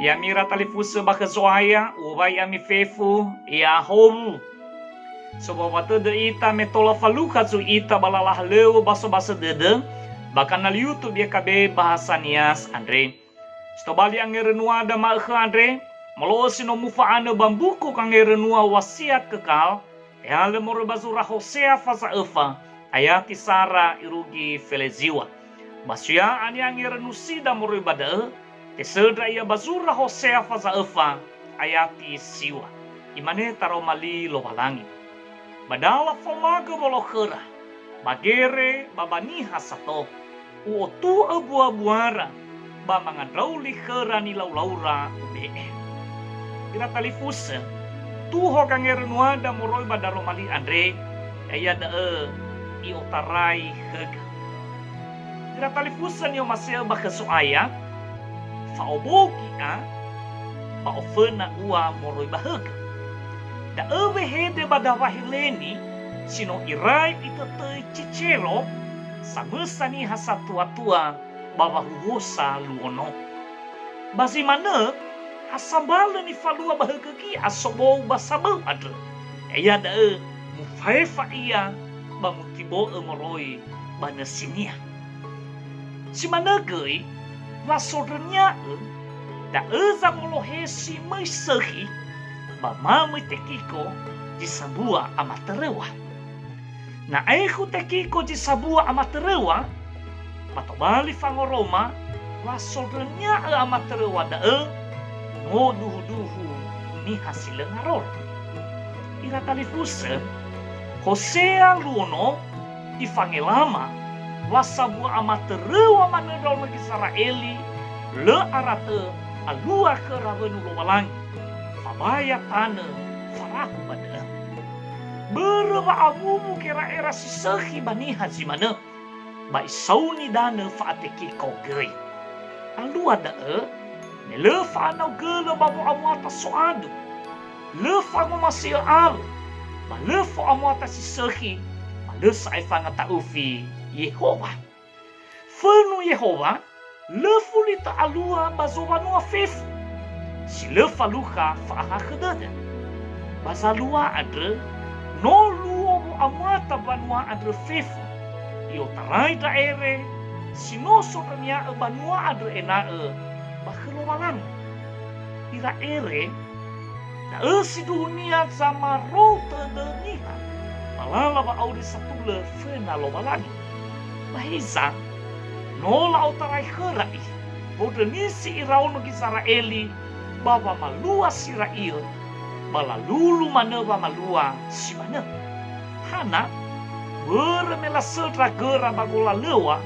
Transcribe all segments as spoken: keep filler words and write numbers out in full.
Ya'ami ira talifusö ba khö Zo'aya, u'owai ami fefu, ya'ahowu. Sobawa tödö ita me tola falukha zui ita ba lala halöŵö ba sobasö dödö, ba kanal YouTube Y K B Bahasa Nias andre. Si tobali angerönuada ma'ökhö andre, molo'ö si no mufa'anö ba mbuku Kangerönua Wasiat Kekal, tehalö moroi ba zura Hosea faza öfa, ayati sara irugi feleziŵa. Ba soya ania angerönusida moroi ba da'ö, tesöndra ia ba zura Hosea faza öfa, ayati siŵa. Imane taroma li Lowalangi. Ba dala faomagö wolo khöra, ba gere ba ba niha sato, u'otu'ö bua-buara, ba mangandrauli khöra nilau-laura ube'e. Ira talifusö, tuho gangerönuada moroi ba daroma li andre, ya'ia da'ö i'otarai khögö. Ira talifusö ni'omasi'ö ba khö Zo'aya, fa'obogi a, ba oföna ua moroi ba högö. Da'ö wehede ba dawa Heleni si no irai itötöi Cicero, samösa niha satua-tua ba wahuhuosa luo no. Ba zi manö, ha sambalö nifalua ba högö gi'a sobou ba saböu andrö. Ya'ia da'ö mufaefa ia ba mutibo'ö moroi ba nösinia. Si manö göi, wa sondrönia'ö, da'ö zangolohesi möi sökhi, ba mamöi Tekiko zi sambua amatöröŵa. Na aekhu Tekiko zi sambua amatöröŵa, ba tobali fangoroma, wa sondrönia'ö amatöröŵa da'ö, no duhu-duhu niha si lö ngarora. Ira talifusö, Hosea luo no, ifangelama, wa sambua amatöröŵa manö ndraono Gizera'eli, lö aratö alua khöra wönu Lowalangi, fabaya tanö farahu ba dö'ö. Börö wa'awuwu gera'era si sökhi ba niha zi manö, ba isauni danö fa'atekiko göi. Alua da'ö, me lö fa'anau gölö ba wo'amuata soadu, lö fangomasi'ö alö, ba lö fo'amuata si sökhi, ba lö sa'ae fangata'ufi Yehowa. Fönu Yehowa, lö fulitö alua ba zowanua fefu, si lö falukha fa'ahakhö dödö. Ba zalua andrö, no luo wo'amuata banua andrö fefu, i'otarai ndra ere, si no sondrönia'ö banua andrö ena'ö ba khö Lowalangi. Ira ere, da'ö sindruhunia zamarou tödö niha, ba lala wa'auri satulö föna Lowalangi. Ba hiza, no la'otarai khöra i, bondrö nisi iraono Gizera'eli, ba wamalua si ra'iö, ba lalulu manö wamalua si manö. Hana? Börö me lasöndra göra ba golalöŵa,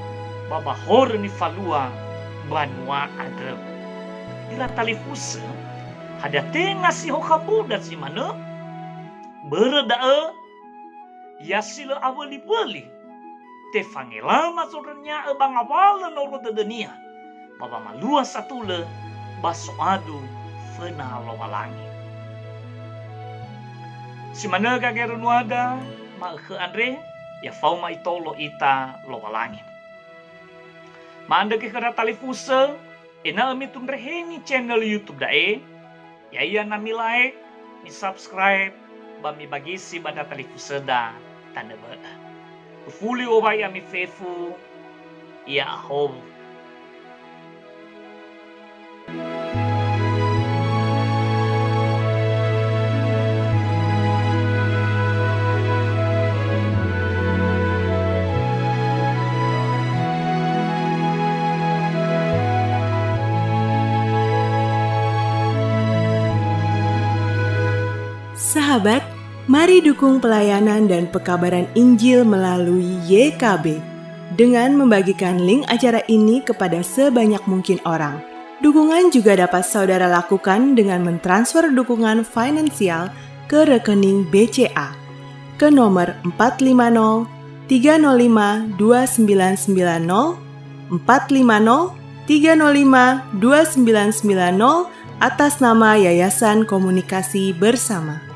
ba ba horö nifalua banua andrö. Ira talifusö, hadia tenga si hokha mbudra zi manö? Börö da'ö, ya si lö awöli-wöli, tefangelama zondrönia'ö ba ngawalö noru dödönia, ba wamalua satulö ba soadu föna Lowalangi. Si manö gangerönuada ma'ökhö andre, ya faoma itolo ita Lowalangi. Ma'andrö göi khöra talifusö, ena'ö mitundreheni channel YouTube da'e, ya'ia na mi-like, mi-subscribe, ba mibagisi ba ndra talifusöda tanö bö'ö. Ufuli u'owai ami fefu, ya'ahowu. Sahabat, mari dukung pelayanan dan pekabaran Injil melalui Y K B dengan membagikan link acara ini kepada sebanyak mungkin orang. Dukungan juga dapat saudara lakukan dengan mentransfer dukungan finansial ke rekening B C A ke nomor empat lima nol tiga nol lima dua sembilan sembilan nol, empat lima nol tiga nol lima dua sembilan sembilan nol, atas nama Yayasan Komunikasi Bersama.